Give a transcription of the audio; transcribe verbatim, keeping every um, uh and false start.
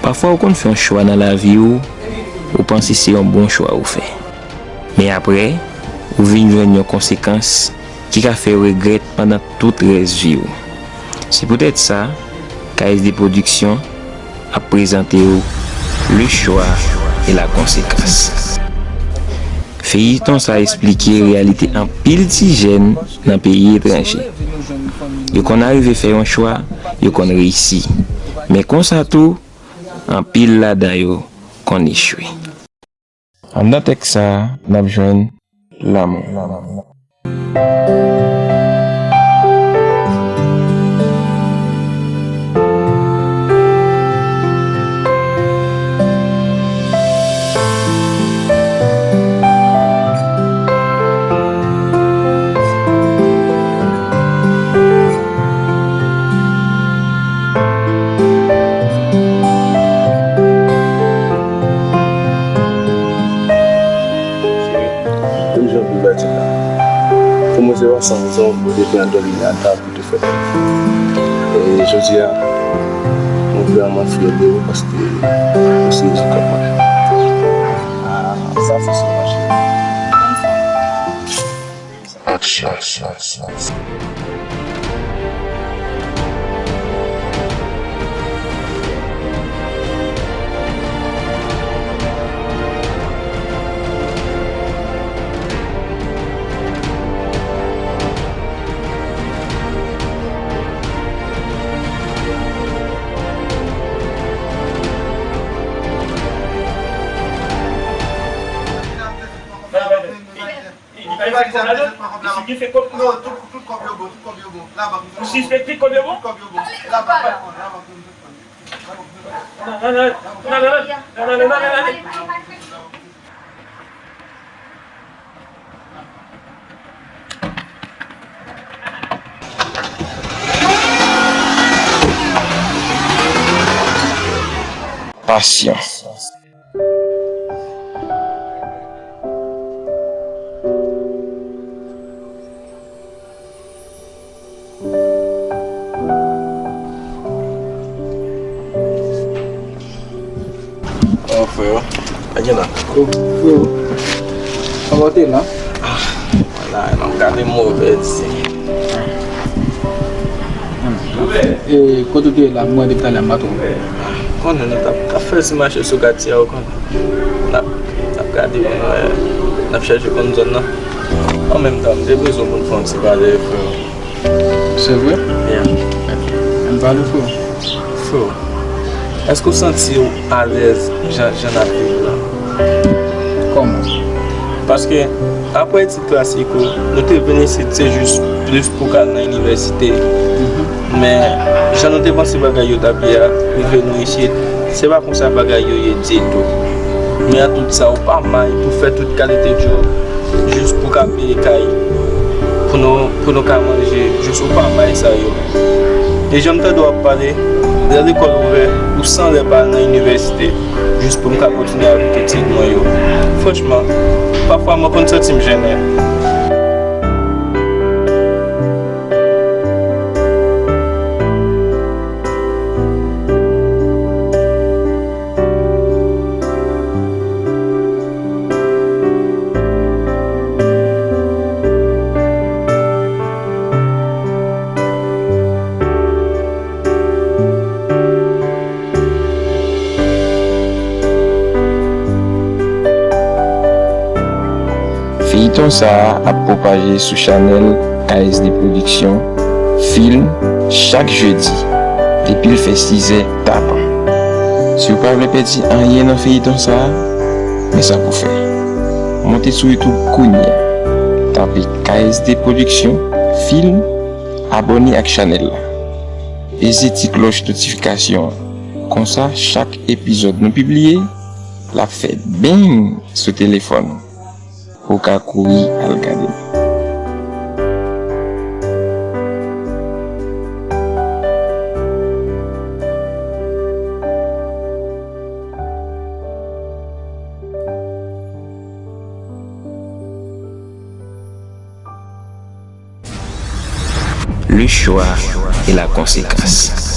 Pafwa ou konn fè yon chwa nan lavi w, ou panse se yon bon chwa ou fè. Men apre, ou vin jwenn yon konsekans ki ka fè w regrèt pandan tout rès vi w. Se poutèt sa, K S D Production ap prezante w Le Choix et la Conséquence. Feyiton sa esplike reyalite anpil ti jèn nan peyi etranje. Yo konn arive fè yon chwa, yo konn reyisi. Men konsa tou, anpil ladan yo konn echwe. Anndan tèks sa a, n ap jwenn lanmou. Menm jan pou bati la. Pou mwen, se pa san rezon pou te pran dòmi nan tab. Te fèt. E jodi a, mwen vrèman fyè de ou paske ou se rezon k ap mache. Ah, sa se sou mache. Aksyon. Li pa gen kòb ladan? Li sispèk tout kòb yo bon? Tout kòb yo bon. Ou sispèk tout kòb yo bon? Tout kòb yo bon. Labank pa pran, labank pa pran. Pasyon. Oh, freo, pa gen la. Oh, freo, kòman w te la? Ah, wala, n ap gade move ti. E, kote w te ye la, mwen depi talè m pa twò wè. Konnen nou t ap, t ap fè ti mache sou katye a, ou konnen. N ap, n ap gade pou n wè, n ap chèche konn zòn nan. An menm tan, m te bezwen pou n fè yon ti pale, freo. Se vre? Yeah. Ann pale, freo. Freo, èske w santi w alèz jan, jan n ap viv la? Kòman? Paske, apre klasik ou, nou te vin isit, se jis plis pou k al nan inivèsite. Men, jan nou te panse bagay yo t ap ye a, rive nou isit, se pa konsa bagay yo ye ditou. Men an tout sa, ou pa may pou fè tout kalite djòb, jis pou ka peye kay, pou nou, pou nou ka manje, jis ou pa may sa yo. E jan m tande w ap pale, lè lekòl ouvè, ou san lè pa al nan inivèsite, jis pou m ka kontinye avèk etid mwen yo. Franchman, pafwa mwen konn santi m jennen. Feyton sa a ap pwopaje sou chanèl K S D Production, Film, chak jedi, depi l fè sizè tapan. Si w pa vle pèdi anyen nan feyton sa a, men sa pou w fè. Monte sou YouTube kounye a, tape K S D Production, Film, abòne ak chanèl la. Peze ti klòch notifikasyon an. Konsa, chak epizòd nou pibliye, l ap fè beng sou telefòn ou. Ou ka kouri al gade l. Le choix et la conséquence.